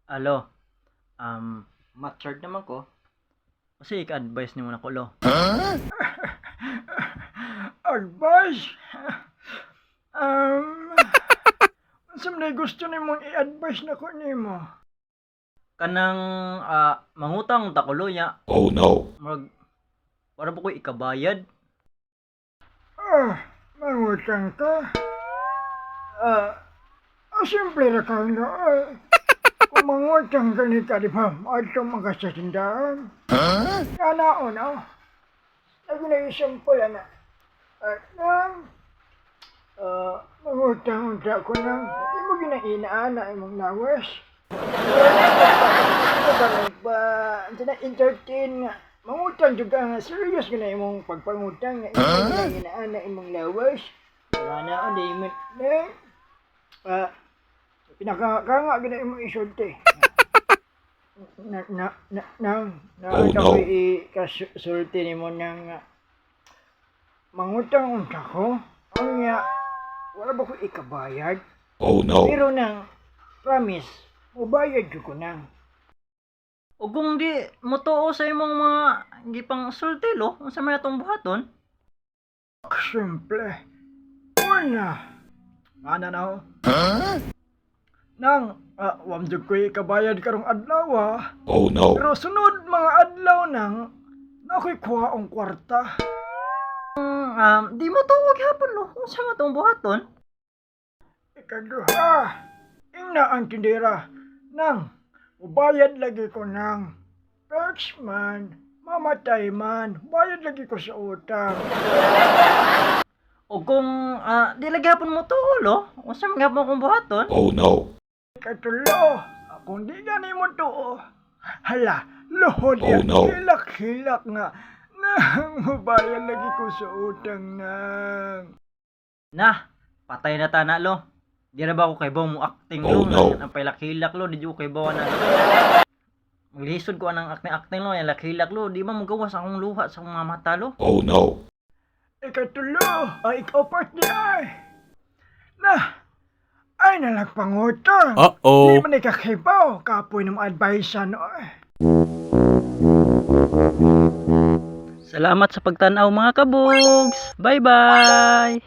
Alo, matured naman ko. Kasi ika-advise nimo nako, lo. Advice? Unsa man gusto nimong i-advise nako nimo? Kanang mangutang ta ko, lo, nya. Oh no. Murag wala ba ko ikabayad? Ah, mangutang ka? Simple ra ka na. Kung mangutang ka ni ka, di ba, adto man ka sa tindahan. Kanaon, oh. Lagi na simple na. At nang, mangutang unta ko nang, imo ginainaana imong lawas. Ano ba ba, ano na entertain nga. Mangutang jud ka nga, serious ka na imong pagpangutang nga, imo ginainaana imong lawas. Wala na ako, di man. Ne, pinakakanga gina imong isulti. Na na na nang na Oh, no. ko ikasulti nimo nang mangutang unta ko. Unya, wala ba ko ikabayad? Oh no. Pero nang promise, mubayad jud ko nang. O kung di motuo sa imong mga gipang sulti, lo, unsa may atong buhaton? Simple. Una, ana na ho. Nang, wam jud ko ikabayad karong adlaw ah. Oh no. Pero sunod mga adlaw nang, nakoy kuha ang kwarta. Di mo tuo gyapon, lo. Unsa man atong buhaton? Ikaduha, ingna ang tindera. Nang, mubayad lagi ko nang. Perks man, mamatay man, bayad lagi ko sa utang. O kung di lagi hapon mo tuo, lo, unsa man gyapon akong buhaton? Oh no. Ikatulo, kung di gani mo tuo, hala, luhod Oh, yan, no. hilak-hilak nga. Nang, mubayad lagi ko sa utang nang. Na, patay na tana, lo. Di na ba ako kay mo acting, lo? Oh, no. Ang pailak-hilak, lo, di jud ko kay na. Maglisod ko anang acting-acting, lo, yung lakilak, lo, di ba magawas akong luha sa mga mata, lo? Oh no. Ikatulo, ay ikaw part ni ay. Na, ay nalagpangutang. Uh-oh. Di man ikakibaw, kapoy ng advice ano eh. Salamat sa pagtanaw, mga kabugs. Bye-bye.